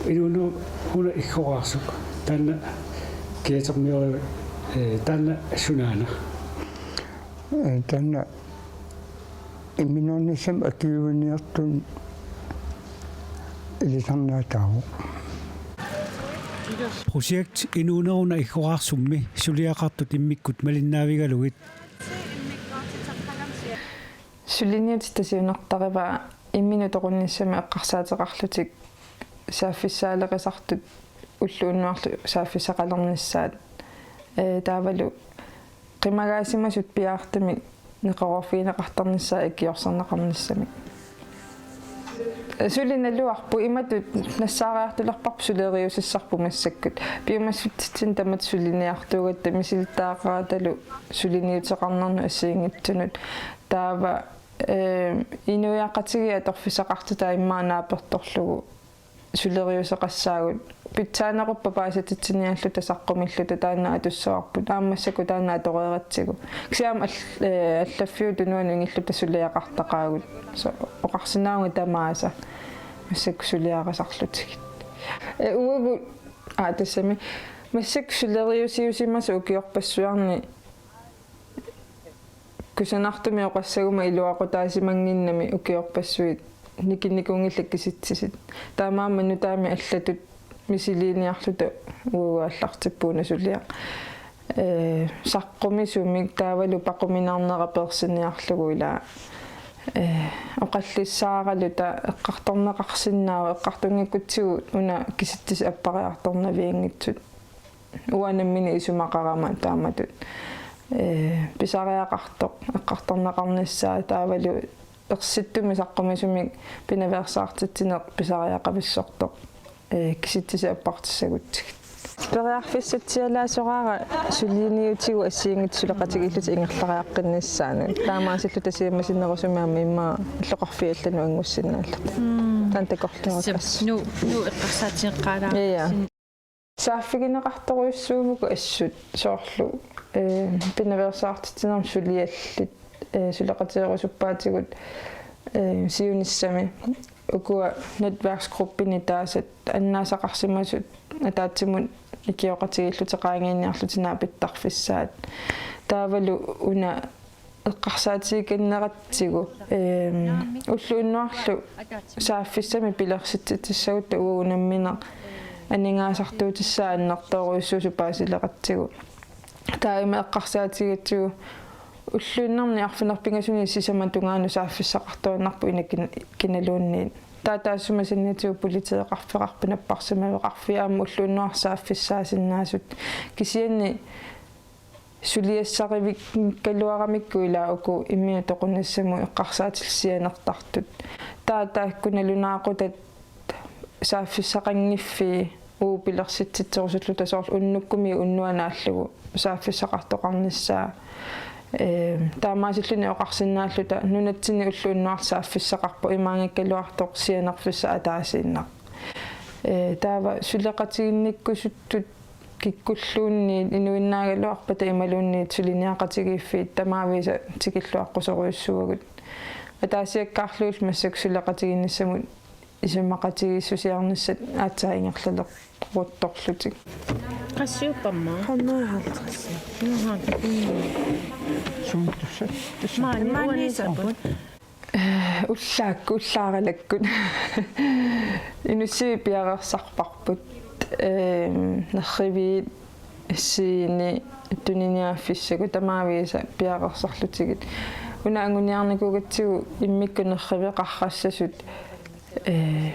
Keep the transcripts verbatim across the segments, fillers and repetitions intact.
Inuunerup una iggoraarsup taanna kiatermiorivik, eh, taanna sunaana? Eh, taanna imminornissamut akiuiniartunut ilisarnaataavoq. Projekt Inuunerup una iggoraarsummi suliaqartut immikkut malinnaavigalugit. Suliniutit siunertarivaa imminut toqunnissamut eqqarsaateqarlutik saaffissaaleqisartut ulloq unnuarlu saaffissaqalernissaat, ee, taavalu qimagaasimasut piaartumik neqeroorfigineqartarnissaat ikiorserneqarnissamik. Suli naluarput, imatut nassaariartulerparput suleriusissarput massakkut. Piumassutsitsinnut tamatta suliniartuugatta misilittagaqaratalu suliniuteqarnernut assigiinngitsunut. Taava, eh, inuiaqatigiit atorfissaqartutaat immaqa naapertorlugu suleriuseqassaagut. Pitsaaneruppat paasititsiniaalluta saqqumilluta taanna atussavarput. Aamma massakkut taanna atoreeratsigu. Kisianni aamma all-, eh, allaffiup tunuani ingilluta suliaqartaqaagut. Soorlu oqarsinnaavunga tamaasa massakkut suliarisarlutigit. Eh, uagut, aa, tassami. Massakkut suleriusiusimasut ukiorpassuarni kusanartumik oqassaguma iluaqutaasimannginnami ukiorpassuit nikinnikunngillat kisitsisit. Taamaammat nutaamik allatut misiliiniarluta uagut aallartippugut una suliaq. Ee, saqqumisumik taavalu paquminarnera peersiniarlugu ilaa, ee, oqallissaaraluta eqqartorneqarsinnaavoq, eqqartunngikkutsigu una kisitsisit appariartornavianngitsut. Uanga nammineq isumaqarama taamatut, ee, pisariaqartoq eqqartorneqarnissaa taavalu ersittumik saqqumisumik pinaveersaartitsineq pisariaqavissortoq, ee, kisitsisit appartissagutsigit. Periarfissatsialaasoraara suliniutigut assigiinngitsut suleqatigiillutik ingerlariaqqinnissaannut. Taamaasilluta siammasinnerusumik aamma immaqa illoqarfiit allanut angussinnaalluta. Mm. Taanna takorluugassaq. Nu, nu eqqarsaatigeqqaalaarput. Ja, ja. Saaffigineqartorujussuuvugut assut soorlu, eh, pinaveersaartitsinermi suliallit, eh, suleqatigerusuppaatigut, eh, siunissami ukua netværksgruppini taasat annaasaqarsimasut ataatsimut ikioqatigiillutik qaangiiniarlutik naapittarfissaat. Taavalu una eqqarsaatigikanneratigu, ehm, ulloq unnuarlu saaffissamik pilersitsitsissagutta uagut nammineq aningaasartuutissaat annertoorujussuusoq paasileqatsigu. Taava ima eqqarsaatigigatsigu ulluinnarni arfineq-pingasunit sisamat tungaanut saaffissaqartuaannarpoq ina kin-, kinaluunniit. Taava taassuma saniatigut politieqarfeqarpoq napparsimaveqarfiit aamma ulloq unnuarlu saaffissaasinnaasut. Kisianni suliassarivikkaluaramikku ilaa uku imminut toqunnissamut eqqarsaatillit sianertartut. Taava taakku nalunaaqutat saaffissaqanngiffii uagut pilersitsitserusulluta soorlu unnukkumiit unnuaq naallugu saaffissaqartoqarnissaa. Ee, taamaasilluni oqarsinnaalluta nunatsinni ulloq unnuarlu saaffissaqarpoq imaanngikkaluartoq sianerfissaq ataasiinnaq. Ee, taava suleqatiginnikkusuttut kikkulluunniit inuinnaagaluarpata imaluunniit suliniaqatigiiffiit tamaavisa tikilluaqqusorujussuuagut. Ataasiakkaarlugit massakkut suleqatigiinnissamut isumaqatigiissusiarnissat aatsaat ingerlaleruttorlutik. Qassiuppamma? Hundrede og halvtreds. Hundrede og halvtreds. Suut tussat? Maani, maani uani sapput. Ullaakkut, ullaaralakkut. Inussivik piareersarparput. Ehm, nerriviit, assiini, tuniniaaffissagut tamaavisa piareersarlutigit. Una anguniarnikuugatsigu immikkut nerriveqarrassasut, eh,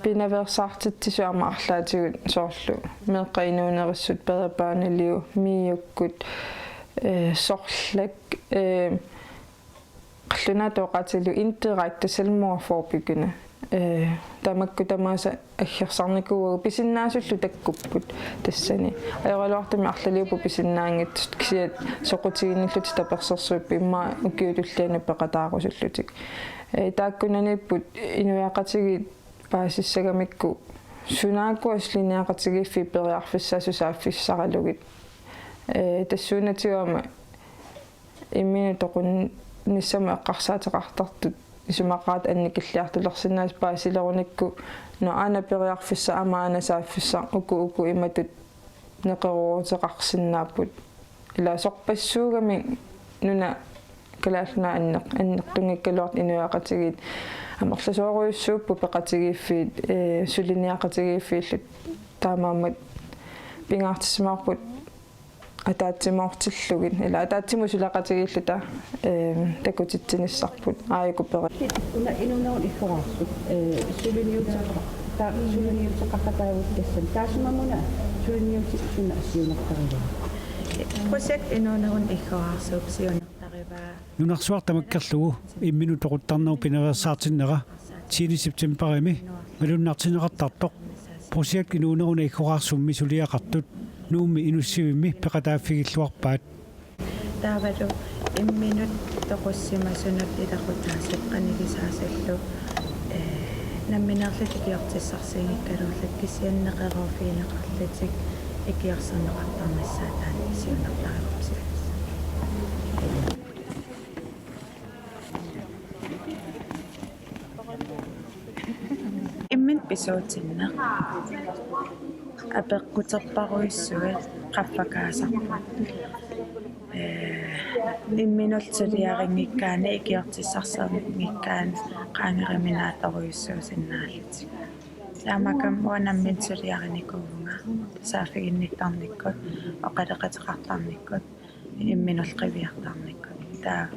pinaveersaartitsisut aamma arlaatigut soorlu meeqqat inuunerissut, Peter Pan-iliu, Miukkut, eh, sorlak, eh, qallunaatut oqaatigalugu indirekte selvmordsforebyggende. Eh, tamakku tamaasa aggersarnikuuagut pisinnaasullu takkupput tassani. Ajoraluartumik arlaliupput pisinnaanngitsut kisianni soqutiginnillutik tapersersuipput immaqa ukiut tullianut peqataarusullutik. Eh, taakkunaniipput inuiaqatigiit paasissagamikku sunaakkua suliniaqatigiiffiit periarfissaasut saaffissaralugit. Eh, tassuunatigut aamma imminut toqunnissamut eqqarsaateqartartut Isumaqaratta annikilliartulersinnaasut paasilerunikku, no, aana periarfissaq aamma aana saaffissaq, uku uku imatut neqerooruteqarsinnaapput. Ila sorpassuugami nuna Kalaallit Nunaat anneq-, annertunngikkaluartut inuiaqatigiit amerlasoorujussuupput peqatigiiffiit, ee, suliniaqatigiiffiillu, taamaammat pingaartissimavarput ataatsimoortillugit, ila ataatsimut suleqatigiilluta, ee, takutitsinissarput aajuku peri-. Una inuunerup iggoraarsup, ee, suliniuteqa-, ta-, suliniuteqaqataavutit tassani. Taassuma una suliniutit suna siunertarigaat? Projekt inuunerup iggoraarsuup siunertarivaa. Nunarsuaq tamakkerlugu imminut toquttarnerup pinaveersaartinnera tiende septemberimi malunnartinneqartartoq Projekt inuunerup iggoraarsummik suliaqartut Nuummi Inussivimmi peqataaffigilluarpaat. Taavalu imminut toqussimasunut ilaqutaasoq qanigisaasallu, ee, nammineerlutik ikiortissarsiinngikkaluarlutik kisianni neqeroorfigineqarlutik ikiorserneqartarnissaat taanna siunertarivarput. Imminut pisuutinneq apeqquterparujussuit qaffakaasarput. Ee, imminullu suliarinngikkaanni ikiortissarsiornginnikkaanni qaangerimi naatsorujussuusinnaallutik. Taamaakkami uanga nammineq suliarinikuuvunga saaffiginnittarnikkut, oqaloqateqartarnikkut, imminullu qiviartarnikkut. Taa-,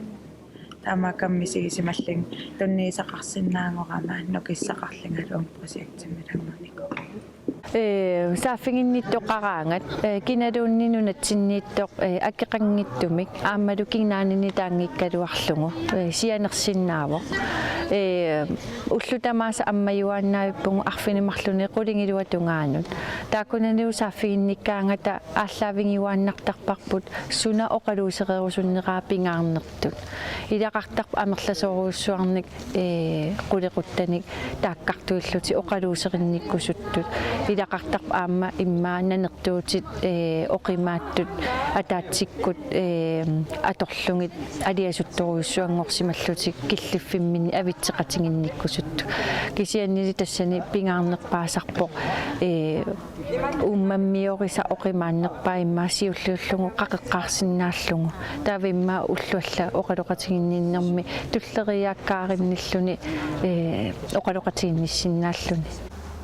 taamaakkami misigisimallunga tunniussaqarsinnaagorama nukissaqarlungalu uuma projektimi ilanngunnikuuvunga. Ee, saaffiginnittoqaraangat, ee, kinaluunniit nunatsinniittoq, ee, akeqanngitsumik aammalu kinaanini taanngikkaluarlugu, ee, sianersinnaavoq. Ee, ullut tamaasa ammajuaannavippugut arfineq-marlunut qulingiluat tungaanut. Taakkunanilu saaffiginnikkaangata aallaavigiuaannartarparput suna oqaluusereerusunneraa pingaarnertut. Ilaqartarpoq amerlasoorujussuarnik, ee, qulequttanik taakkartuillutik oqaluuserinnikkusuttut. Ilaqartarpoq aamma immaqa nanertuutit, ee, oqimaatsut ataatsikkut, ee, atorlugit aliasuttorujussuanngorsimallutik killiffimminni avitseqatiginnikkusuttut. Kisiannili tassani pingaarnerpaasarpoq, ee, uummammiorisa oqimaannerpaaq immaqa siulliullugu qaqeqqaarsinnaallugu. Taava immaqa ullut allat oqaloqatiginninnermi tulleriiaakkaarinnilluni, ee, oqaloqatiginnissinnaalluni.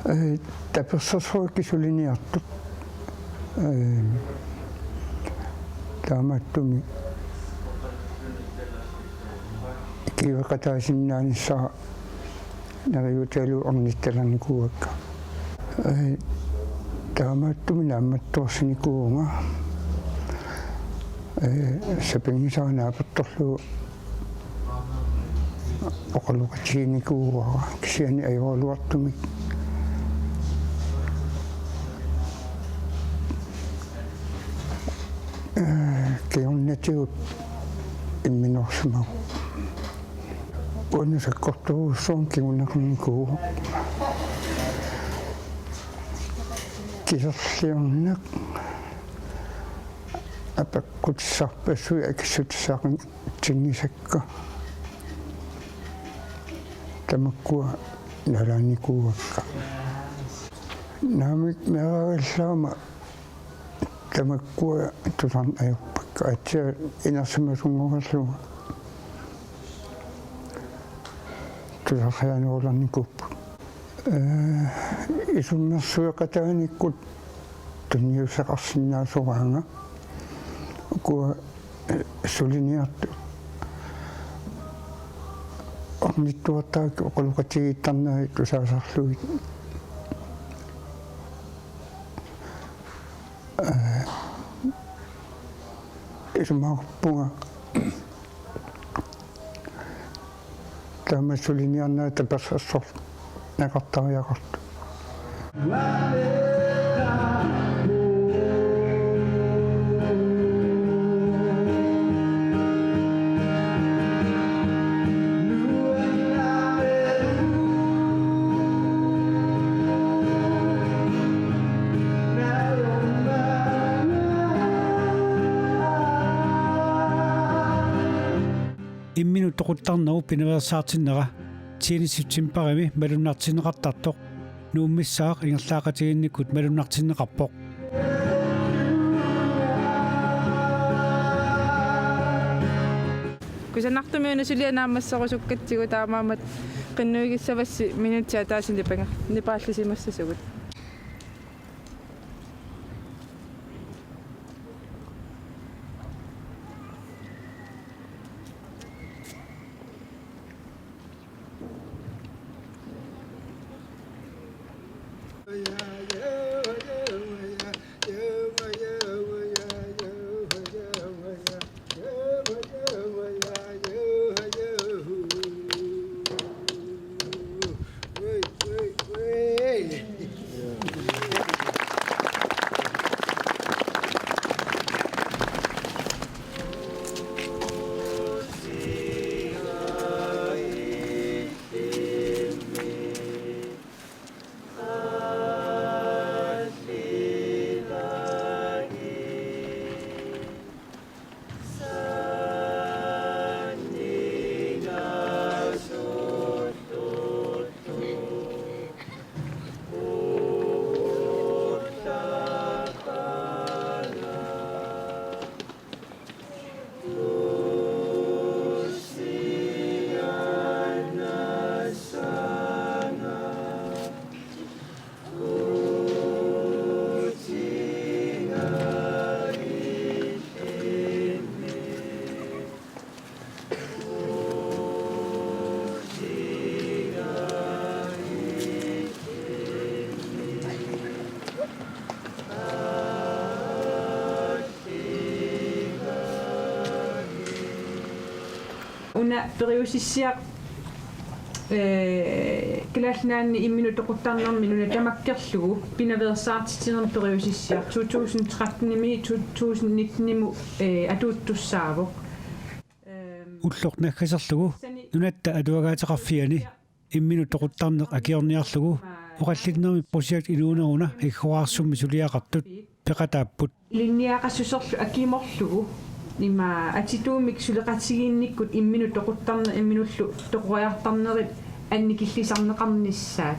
Ee, tapersersorikki suliniartut. Ee, taamaattumik ikiueqataasinnaanissara neriuutigalugu ornittalernikuuakka. Ee, taamaattumik naammattoorsinikuuvunga. Ee, sapinngisara naapertorlugu oqaloqatiginikuuara kisianni ajoraluartumik. Ee, kingornatigut imminorsimavoq. Uani sakkortuusoq kinguneqarnikuuvoq. Kiserliorneq apeqqutissarpassuit akissutissaqannginnakka. Tamakkua nalaanikuuakka. Naamik meeraagallaama tamakkua tusarneq ajorpakka. Aatsaat inersimasunngorlunga tusarsianerulernikuupput. Ee, isummersueqataanikkut tunniussaqarsinnaasoraanga. Ukua, ee, suliniartut ornittuartarakkit oqaloqatigiittarnerit tusaasarlugit. Ee, isumaqarpunga taama suliniarnera tapersersorneqartariaqartoq. Imminut toquttarnerup pinaveersaartinnera tiende septembarimi malunnartinneqartartoq Nuummissaaq ingerlaaqatigiinnikkut malunnartinneqarpoq. Kusanartumik una suliaq naammasserusukkatsigu, taamaammat qinnuigissavassi minutsit ataaseq nipanger-, nipaallisimassasugut. Una periusissiaq, eh, Kalaallit Nunaanni imminut toquttarnermi nuna tamakkerlugu pinaveersaartitsinermi periusissiaq to tusind tretten-imi to tusind nitten-imut, eh, atuuttussaavoq. Ehm, ulloq naggaserlugu sani Nunatta Atuagaateqarfiani imminut toquttarneq akiorniarlugu oqallinnermi projekti inuuneruna Igguaarsummi suliaqartut peqataapput. Ilinniagaqassuserlu akimorlugu ima atituumik suleqatigiinnikkut imminut toquttarneq imminullu toqoriartarnerit annikillisarneqarnissaat.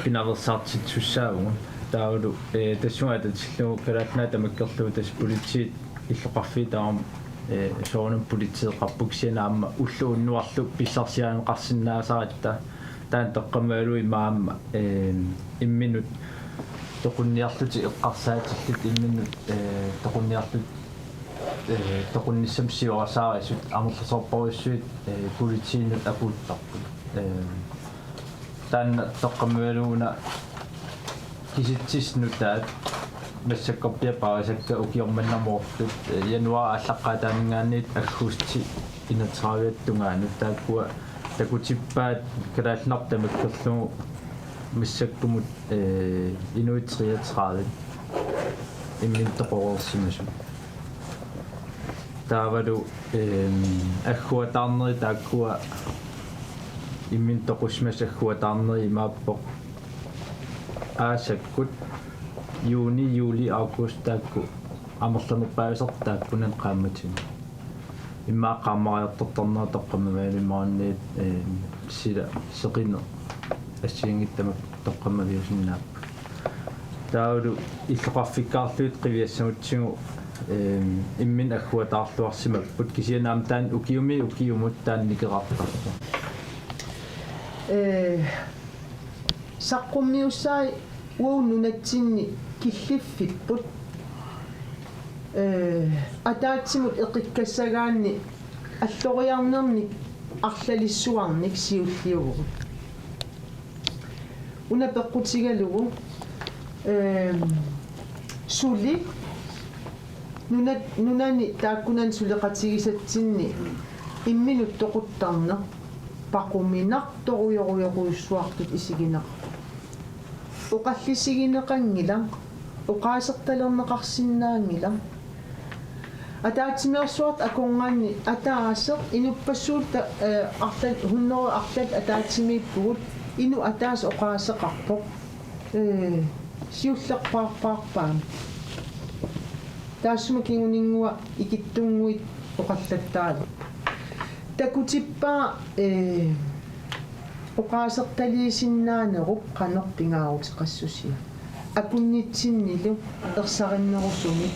Pinaveersaartitsisussaavugut. Taavalu, eh, tassunga atatillugu Kalaallit Nunaat tamakkerlugu tassa politiit illoqarfiit tamarmik, eh, soorunami politeeqarput kisianni aamma ulloq unnuarlu pissarsiarineqarsinnaasaratta taanna toqqammagalugu ima aamma, eh, imminut toqunniarlutik eqqarsaatillutik imminut, eh, toqunniarlutik, eh, toqunnissamut siorasaarisut amerlasoorparujussuit, eh, politiinut apuuttarput. Eh, taanna toqqammagalugu una kisitsisissat nutaat massakkorpiaq paarisakka ukioq manna moortut, eh, januaarip aallaqqaataaninngaanniit aggustip enogtredive-ata tungaanut taakkua takutippaat Kalaallit Nunaat tamakkerlugu massakkumut, eh, inuit treogtredive imminut toqoreersimasut. Taavalu, ehm, agguataarneri taakkua imminut toqussimasut agguataarneri imaappoq aasakkut juuni, juuli, august taakku amerlanerpaavisartut taakkunani qaammatini. Immaqa qaammariartortarnerat toqqammavimmi imaluunniit, ehm, sila seqineq assigiinngitsut tamakku toqqammaviusinnaapput. Taavalu illoqarfikkaarlugit qiviassagutsigu, ehm, imminut agguataarluarsimapput kisianni aamma taanna ukiumiit ukiumut taanna nikerartarpoq. Eh, saqqummiussai uagut nunatsinni killiffipput. Eh, ataatsimut eqikkassagaanni alloriarnernik arlalissuarnik siulliuvugut. Una peqqutigalugu, ehm, suli nunat-, nunani taakkunani suleqatigisatsinni imminut toquttarneq paquminartorujorujorujussuartut isigineqarpoq. Oqallisigineqanngilaq, oqaasertalerneqarsinnaanngilaq. Ataatsimeersuartut akornanni ataaseq inuppassuulluta, eh, arla-, hundrede arlallit ataatsimiippugut, inuk ataaseq oqaaseqarpoq. Eh, siullerpaarpaarpaami. Taassuma kinguninngua ikittunnguit oqallattaalerput. Takutippaa, ee, oqaasertaliisinnaanerup qanoq pingaaruteqassusia. Akunnitsinnilu ersarinnerusumik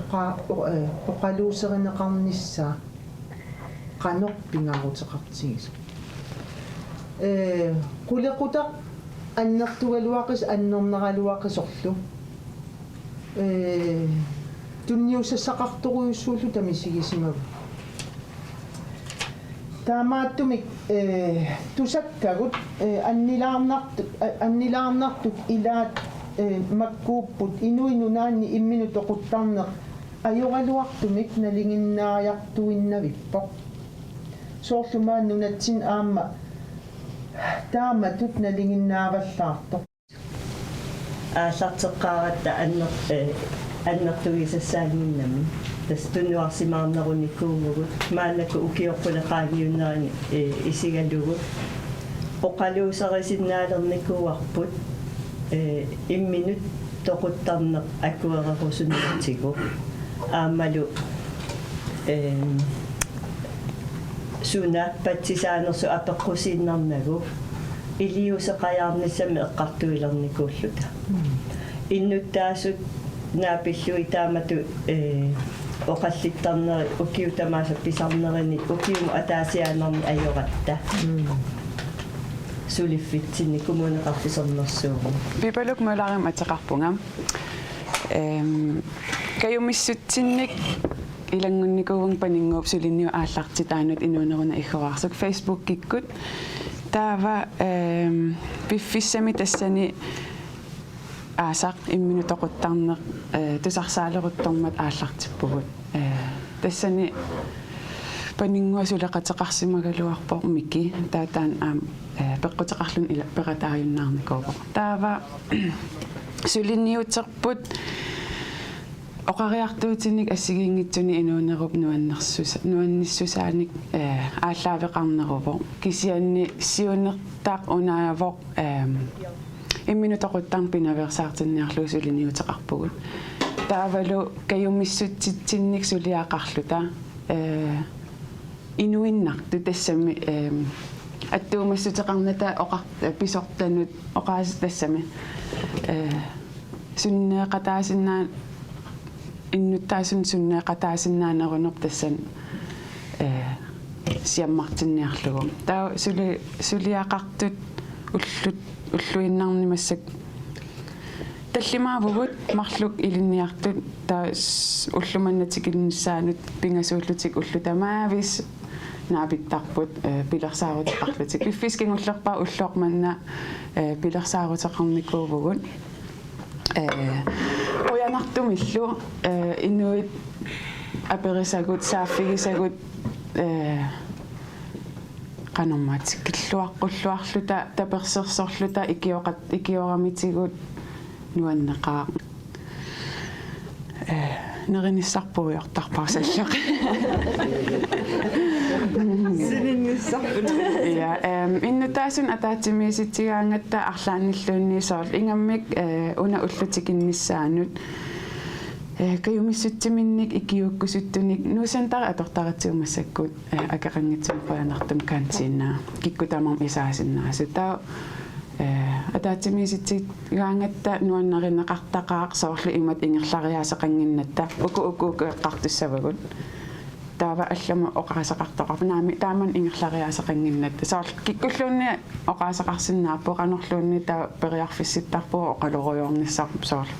oqa-, o-, ee, oqaluuserineqarnissaa qanoq pingaaruteqartigisoq. Ee, qulequtaq annertugaluaqis-, annerneraluaqisorlu. Ee, tunniussassaqartorujussuulluta misigisimavagut. Taamaattumik, ee, tusakkagut, ee, annilaarnartu-, a-, annilaarnartut ilaat, ee, makkuupput Inuit Nunaanni imminut toquttarneq ajoraluartumik nalinginnaajartuinnavippoq. Soorlu maani nunatsinni aamma taamatut nalinginnaavallaartoq. Aallarteqqaaratta anner-, ee, annertugisassaannginnami. Tassa tunuarsimaarnerunikuuvugut. Maannakkut ukioq qulit qaangiunnerini, ee, isigalugu oqaluuserisinnaalernikuuarput, ee, imminut toquttarneq akuererusunnertigu. Aammalu, ee, suna patsisaanersoq apeqqusiinnarnagu iliuuseqajaarnissamik eqqartuilernikuulluta. Innuttaasut naapillugit taamatut, ee, oqallittarnerit ukiut tamaasa pisarnerini ukiumut ataasiaannarnik ajoratta. Suliffitsinni Kommuneqarfik Sermersuup. Pipaluk Møllerimik ateqarpunga. Ehm, kajumissutsinnik ilanngunnikuuvunga Paninnguup suliniut aallartitaannut Inuuneq Una Igguaarsup Facebookikkut. Taava, ehm, piffissami tassani aasaq imminut toquttarneq, ee, tusarsaalerutormat aallartippugut. Ee, tassani Paninnguaq suleqateqarsimagaluarpoq Miki, taava taanna aamma, ee, peqquteqarluni ila-, peqataajunnaarnikuuvoq. Taava suliniuterput oqariartuutinik assigiinngitsunik inuunerup nuannersusa-, nuannissusaanik, ee, aallaaveqarneruvoq. Kisianni siunertaq unaavoq, ehm, imminut toquttarneq pinaveersaartinniarlugu suliniuteqarpugut. Taavalu kajumissutsitsinnik suliaqarluta, ee, inuinnartut tassami, ehm, attuumassuteqarnata oqar-, pisortanut oqaas-, tassami, ee, sunneeqataasinnaa-, innuttaasunut sunneeqataasinnaanerunerput tassani, ee, siammartinniarlugu. Taava suli-, suliaqartut ullut-, ulluinnarni massakkut tallimaavugut marluk ilinniartut, taava s-, ulloq manna tikinnissaanut pingasuullutik ullut tamaaviisa naapittarput, ee, pilersaaruteqarlutik. Piffissap kingullerpaap ulloq manna, ee, pilersaaruteqarnikuuvugut. Ee, qujanartumillu, ee, inuit aperisagut, saaffigisagut, ee, qanormaa tikilluaqqulluarluta, tapersersorluta, ikioqat-, ikioramitigut nuanneqaaq. Ee, nerinissaq puigortarpara salloq. Sininnissarput. Ja, ehm, innuttaasunut ataatsimiisitsigaangatta arlaannilluunniit soorlu ingammik, ee, una ulloq tikinnissaanut, ee, kajumissutsiminnik ikiuukkusuttunik Nuussantarit atortaratsigu massakkut, ee, akeqanngitsumik qujanartumik kantiinnaa. Kikkut tamarmik isaasinnaasut. Taava, ee, ataatsimiisitsigaangatta nuannarineqartaqaaq soorlu imatut ingerlariaaseqannginnatta. Uku, uku, uku eqqartussavagut. Taava allamut oqaaseqartoqarpoq naamik taamannak ingerlariaaseqannginnatta. Soorlu kikkulluunniit oqaaseqarsinnaapput, qanorluunniit taava periarfissittarpugut oqalugiuarnissarput soorlu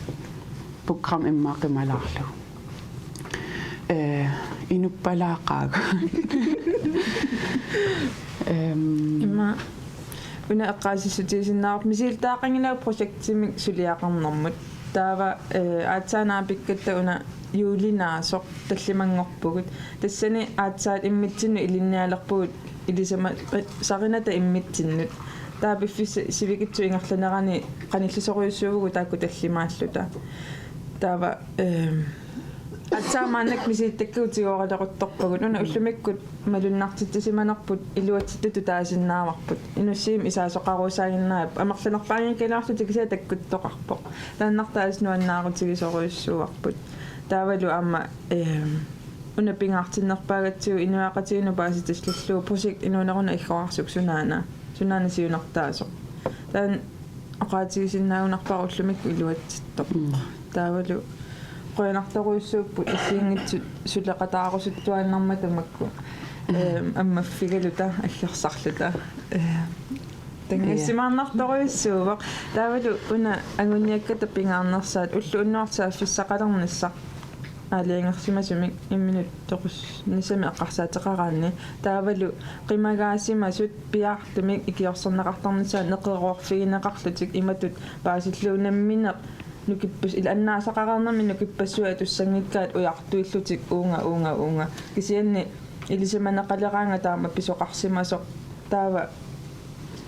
programmi immaqa qimalaarlugu. Ee, inuppalaaqaagut. Ehm. Immaqa una eqqaasissutigisinnaarpara misilittagaqanngilaq projektimik suliaqarnermut. Taava, ee, aatsaat naapikkatta una juulinaasoq tallimanngorpugut. Tassani aatsaat immitsinnut ilinnialerpugut ilisama-, sarinata immitsinnut. Taava piffissap sivikitsup ingerlanerani qanillisorujussuuvugut taakku tallimaalluta. Taava, ehm, aatsaat maannakkut misilittakkakka tigooraleruttorpagut. Una ullumikkut malunnartitsisimanerput iluatsittutut taasinnaavarput. Inussivimmi isaasoqaruusaaginnarput. Amerlanerpaanngikkaluarlutik kisianni takkuttoqarpoq. Taannartaa assut nuannaarutigisorujussuuarput. Taavalu aamma, ehm, Una pingaartinnerpaagatsigu inuiaqatigiinnut paasitallallugu Project Inuuneruna Iggoraarsup sunaana, sunaana siunertaasoq. Taanna oqaatigisinnaagunarpara ullumikkut iluatsittoq. Mm. Taavalu qujanartorujussuupput assigiinngitsut suleqataarusuttuaannarmata makku. Mm. Ehm, ammaffigaluta aggersarluta. Ehm, tanngassimaarnartorujussuuvoq. Taavalu una anguniakkata pingaarnersaat ulloq unnuarlu saaffissaqalernissaq aalajangersimasumik imminut toqussinissami eqqarsaateqaraanni. Taavalu qimagaasimasut piaartumik ikiorserneqartarnissaat neqeroorfigineqarlutik imatut paasillugu nammineq nukippis-, ila annaasaqareernermi nukippassuit atussanngikkaat ujartuillutik uunga, uunga, uunga. Kisianni ilisimaneqaleraanga taama pisoqarsimasoq taava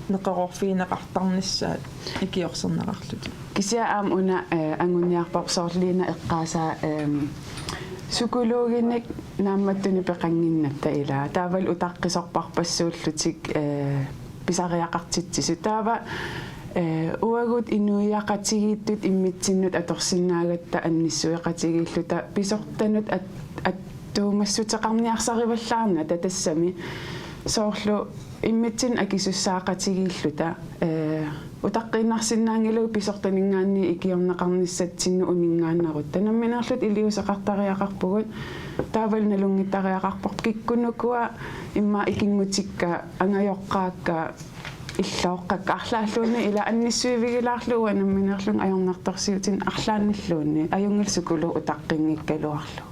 neqeroorfigineqartarnissaat ikiorserneqarlutik. Kisianni aamma una, eh, anguniarparput soorlu Liina eqqaasaa, ehm, psykologinik naammattunik peqannginnatta ilaa. Taavalu utaqqisorparpassuullutik, eh, pisariaqartitsisut. Taava, eh, uagut inuiaqatigiittut immitsinnut atorsinnaagatta annissueqatigiilluta pisortanut at-, attuumassuteqarniarsarivallaarnata tassami. Soorlu immitsinnut akisussaaqatigiilluta, eh, utaqqiinnarsinnaanngilagut pisortaninngaanniit ikiorneqarnissatsinnut uninngaannarutta. Nammineerluta iliuuseqartariaqarpugut. Taavalu nalunngittariaqarparput kikkunnukua immaqa ikinngutikka, angajoqqaakka, illooqqakka arlaalluunniit ila annissuivigilaarlugu nammineerlunga ajornartorsiutinik arlaannilluunniit ajunngilaq psykologitut utaqqinngikkaluarlugu.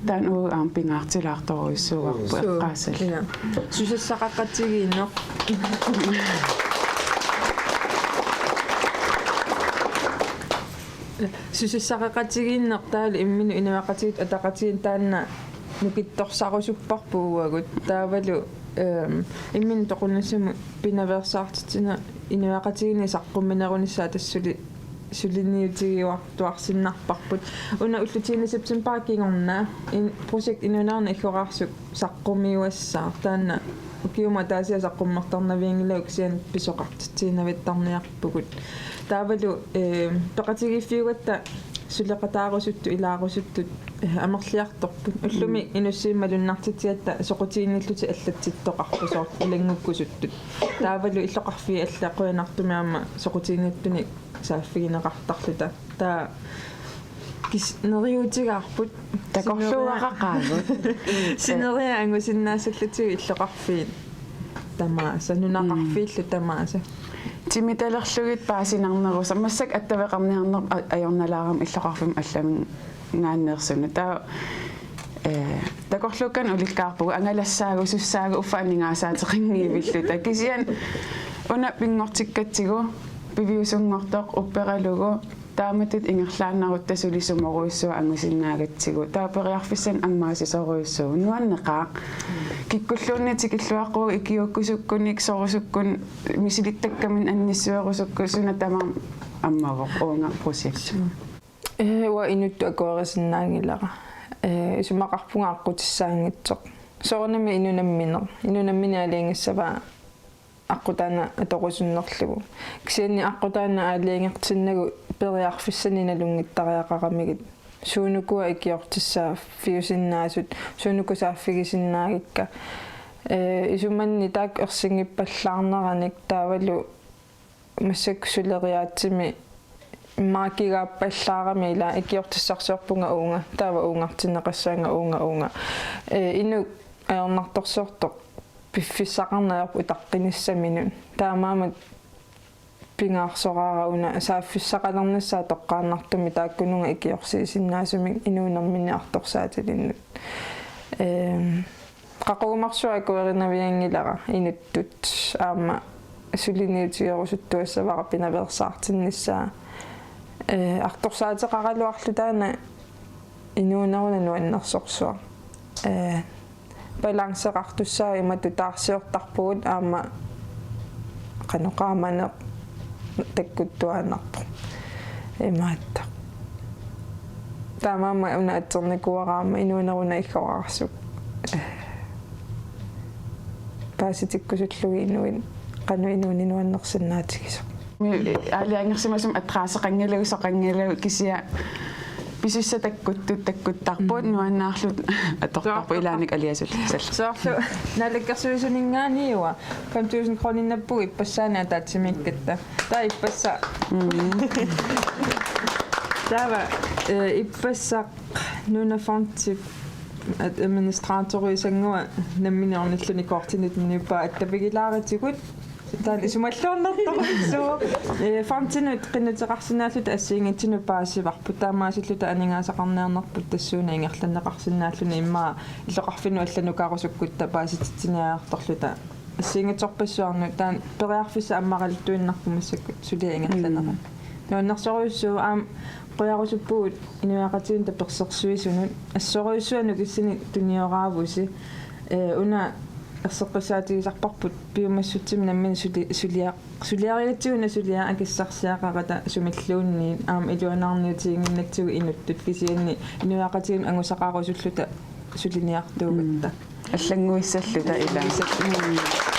Taanna uagut aamma pingaartilaartorujussuuarput. Suu. Eqqaasallugu. Ja. Susassaqaqatigiinneq. Susassaqaqatigiinneq taavalu imminut inuiaqatigiit ataqatigiit taanna nukittorsarusupparput uagut. Taavalu, ehm, imminut toqunnissamut pinaveersaartitsineq inuiaqatigiinni saqqummiinerunissaa tassa suli-, suliniutigiuartuarsinnarparput. Una ullutiinni septembarip kingorna in-, Project Inuuneruna Iggoraarsup saqqummiuassaaq. Taanna ukiumut ataasiaq saqqummertarnavianngilagut kisianni pisoqartitsiinavittarniarpugut. Taavalu, eh, peqatigiiffiugatta suleqataarusuttut, ilaarusuttut, eh, amerliartorput. Ullumi, mm, inussivimmik malunnartitsigatta soqutiginnillutik allatsittoqarput soorlu ilanngukkusuttut. Taavalu illoqarfiit allat qujanartumik aamma soqutiginnittunik saaffigineqartarluta. Taava kis-, neriuutigaarput. Takorluugaqaagut. Sineriak angusinnaassallutigit illoqarfiit tamaasa, nunaqarfiillu tamaasa. Timitalerlugit paasinarnerusoq. Massakkut attaveqarniarneq a-, ajornalaarami illoqarfimmut allaminngaanneersunut. Taava, eh, takorluukkanik ulikkaarpugut, angalassaagut, sussaagut, uffa aningaasaateqanngivilluta. Kisianni una pinngortikkatsigu, piviusunngortoq upperalugu, taamatut ingerlaannarutta suli sumorujussuaq angusinnaagatsigu. Taava periarfissanik ammaassisorujussuuvoq. Nuanneqaaq. Kikkulluunniit tikilluaqquagut ikiuukkusukkunik, sorusukkunik, misilittakkaminnik annissuerusukkut, suna tamarmi ammavoq uunga projekti. Ee, uanga inuttut akuerisinnaanngilara. Ee, isumaqarpunga aqqutissaanngitsoq. Soorunami inunnik nammineq. Inunnik nammineq aalajangissavaa aqqut taanna atorusunnerlugu. Kisianni aqqut taanna aalajangertinnagu periarfissanik nalunngittariaqaramigit. Suunukua ikiortissaaffiusinnaasut, suunuku saaffigisinnaagikka. Ee, isumanni taakku ersinngippallaarneranik taavalu massakkut suleriaatsimi makigaappallaarami ila ikiortissarsiorpunga uunga, taava uungartinneqassaanga uunga, uunga. Ee, inuk ajornartorsiortoq piffissaqarneq ajorpoq utaqqinissaminut. Taamaammat pingaarsoraara una saaffissaqalernissaa toqqaannartumik taakkununnga ikiorsiisinnaasumik inuunerminni artorsaatilinnut. Ehm, qaqugumarsuaq akuerinavianngilara inuttut aamma suliniutigerusuttuassavara pinaveersaartinnissaa. Ee, artorsaateqaraluarluta taanna inuuneruna nuannersorsuaq. Ee, balanceqartussaavoq imatut taarsiortarpugut aamma qanoq qaamaneq takkuttuaannarpoq. Imaattoq. Taamaammat una atsernikuuara aamma inuuneruna iggoraarsup. Paasitikkusullugit inuit qanoq inuuneq nuannersinnaatigisoq. Aalajangersimasumik adresseqanngilagut, soqanngilagut kisianni Pisussat takkuttut takkuttarput, mm, nuannaarlutik atortarput. Soorlu. Ilaanni aliasullutik. Soorlu naalakkersuisuninngaanniit fem tusind kroninnapput ippassaani ataatsimiikkatta. Taava ippassaq. Mm. Taava, eh, ippassaq Nunafondip at-, administratoriusannguaq nammineq ornilluni kortinut nipaa attavigilaarutigut. Taanna isumalluarnartorujussuuvoq. Eh, fondinut qinnuteqarsinnaalluta assigiinngitsunut paasivarput. Taamaasilluta aningaasaqarniarnerput tassuuna ingerlanneqarsinnaalluni immaqa illoqarfinnut allanukarusukkutta paasititsiniartorluta. Assigiinngitsorpassuarnut taanna periarfissat ammaraluttuinnarput massakkut suliaq ingerlaneranni. Mm. Nuannersorujussuuvoq aamma qujarusuppugut inuiaqatigiinnut tapersersuisunut. Assorujussuaq nukissanik tunioraavusi. Eh, una erseqqissaatigisarparput piumassutsimik nammineq suli-, suliaq-, suliarigatsigu una suliaq akissarsiaqarata sumilluunniit aamma iluanaarniutiginnginnatsigu inuttut kisianni inuiaqatigiinnut angusaqarusulluta suliniartuugatta. Mm. Allannguissalluta ilaat. Mm.